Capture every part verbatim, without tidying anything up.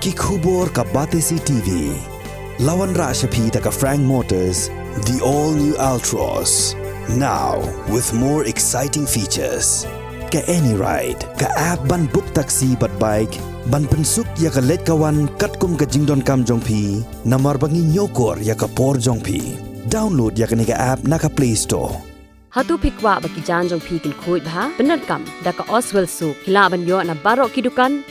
Ki khubor ka Batesi T V. La wanrah sha phi da ka Frank Motors, the all new Altroz. Now with more exciting features. Ka AnyRide, ka app ban book taxi bad bike, ban pynsuk ïa ka leit ka wan katkum ka jingdonkam jong phi, namar ba ngi ñiewkor ïa ka por jong phi. Download ïa kane ka app na ka Play Store. Hato phi kwah ba ki jaiñ jong phi kin khuid bha? Pyndonkam da ka Oswell Soap. Phi lah ban ïoh na baroh ki dukan.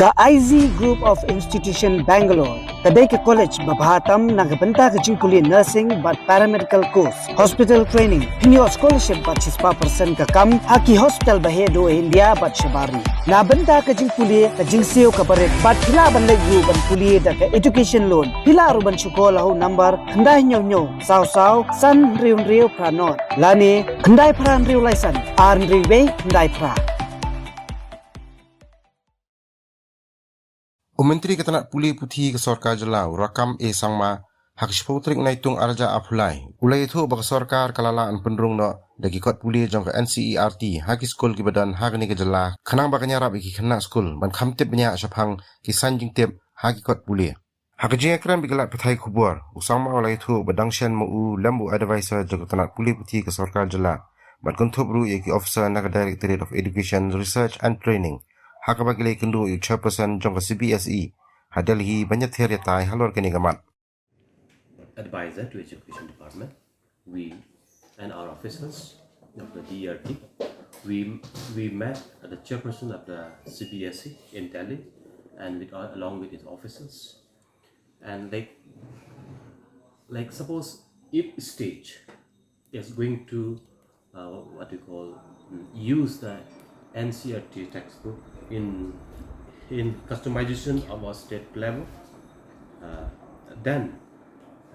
Ka I Z Group of Institution Bangalore ka dei ka college ba bha tam na ka bynta ka jingpule nursing bad paramedical course, hospital training. Phin ïoh scholarship bad shispah percent ka kam ha ki hospital ba heh duh ha India bad shabar ri. Na bynta ka jingpule, ka jingsiew kaba rit bad phi lah ban leit ruh ban pule da ka education loan. Phi lah ruh ban shu call ha u number khyndai hynñiew hynñiew saw saw san hynriew hynriew phra nod lane khyndai phra hynriew lai san ar hynriew wei khyndai phra. U Myntri ka tnat pule puthi ka sorkar jylla, u Rakkam A Sangma, ha ka shiphew tarik Naitung arhajar arphew lai, u la ïathuh ba ka sorkar ka la lah ban pynrung noh da ki kot pule jong ka N C E R T ha ki skul kiba don ha kane ka jylla, khnang ba kan ïarap ïa ki khynnah skul ban kham tip bniah shaphang ki sign jingtip ha ki kot pule. Ha ka jingïakren bad ki lad pathai khubor, u Sangma u la ïathuh ba dang shen ma u lem u advisor jong ka tnat pule puthi ka sorkar jylla, bad kynthup ruh ïa ki officer na ka Directorate of Education, Research and Training, ha kaba ki la ïakynduh ïa u chairperson jong ka C B S E ha Delhi ban ïathir ïatai halor kane ka mat. Advisor to Education Department, we and our officers of the D R T, we we met at the chairperson of the C B S E in Delhi, and with uh, along with his officers, and like like suppose if state is going to uh, what we call mm, use the N C E R T textbook in in customization of our state level, uh, then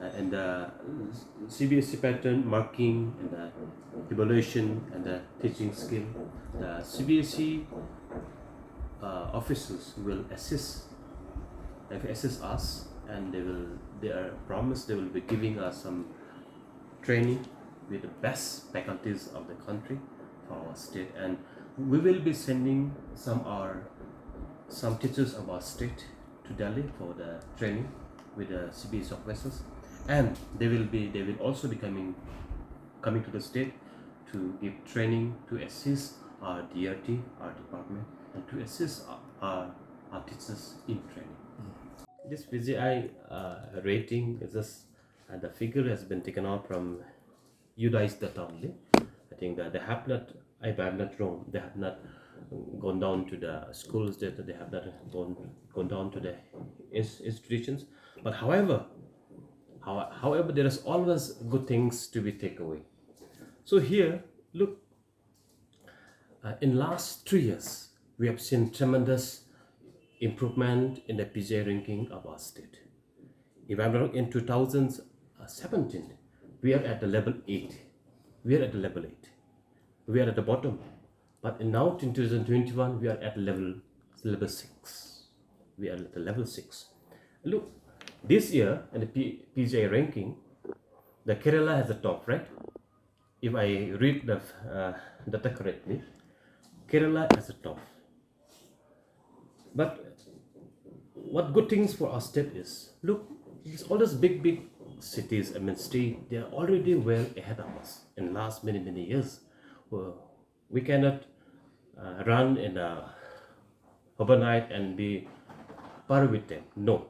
uh, and the C B S E pattern marking and the evaluation and the teaching skill, the C B S E uh, officers will assist assist us, and they will they are promised they will be giving us some training with the best faculties of the country for our state, and we will be sending some our some teachers of our state to Delhi for the training with the C B S E officers, and they will be they will also be coming coming to the state to give training to assist our D R T, our department, and to assist our, our, our teachers in training. This P G I uh, rating is just uh, the figure has been taken out from UDISE dot only. I think that they have not, if I'm not wrong, they have not gone down to the schools, they, they have not gone, gone down to the ins- institutions. But however, how, however, there is always good things to be taken away. So here, look, uh, in last three years, we have seen tremendous improvement in the P G I ranking of our state. If I'm wrong, in two thousand seventeen, we are at the level eight. We are at the level eight. We are at the bottom. But in now in two thousand twenty-one, we are at level level six. We are at the level six. Look, this year in the P- P G I ranking, the Kerala has the top, right? If I read the uh, data correctly, Kerala has the top. But what good things for our state is, look, these, all these big, big cities, I mean, state, they are already well ahead of us in last many, many years. Uh, we cannot uh, run in a overnight and be par with them. No.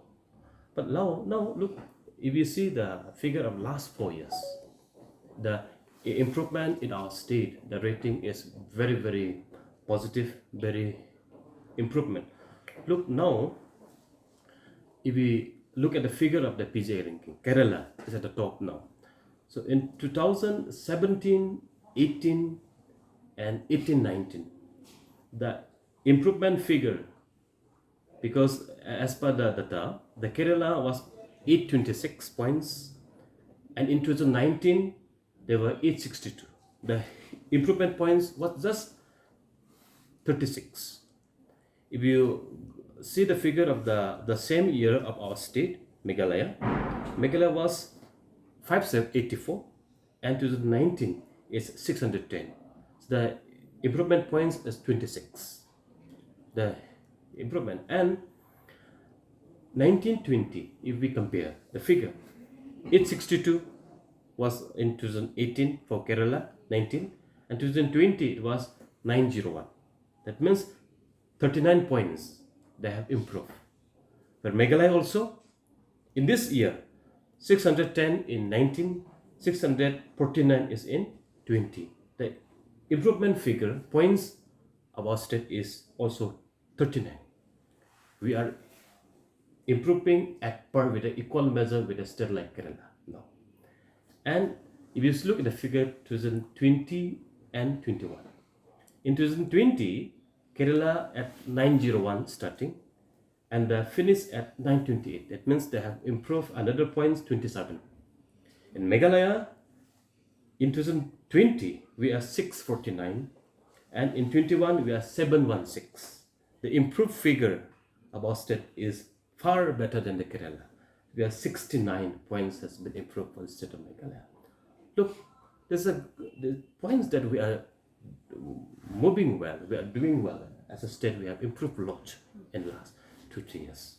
But now, now look, if you see the figure of last four years, the i- improvement in our state, the rating is very, very positive, very improvement. Look now, if we look at the figure of the P G I ranking, Kerala is at the top now. So in two thousand seventeen, eighteen, and eighteen nineteen, the improvement figure, because as per the data, the Kerala was eight twenty-six points, and in two thousand nineteen, they were eight sixty-two. The improvement points was just thirty-six. If you see the figure of the, the same year of our state, Meghalaya, Meghalaya was five eighty-four, and two thousand nineteen is six hundred ten. So the improvement points is twenty-six. The improvement. And nineteen twenty, if we compare the figure, eight sixty-two was in two thousand eighteen for Kerala, nineteen, and two thousand twenty it was nine zero one. That means thirty-nine points they have improved. But Meghalaya also, in this year, six hundred ten in nineteen, six hundred forty-nine is in twenty. The improvement figure, points of our state is also thirty-nine. We are improving at par with the equal measure with a state like Kerala now. And if you look at the figure two thousand twenty and twenty-one. In two thousand twenty, Kerala at nine zero one starting, and they finish at nine twenty-eight. That means they have improved another points, twenty-seven. In Meghalaya, in two thousand twenty, we are six forty-nine, and in twenty-one, we are seven one six. The improved figure of our state is far better than the Kerala. We are sixty-nine points has been improved for the state of Meghalaya. Look, there's a, the points that we are moving well, we are doing well as a state. We have improved a lot in the last two, three years.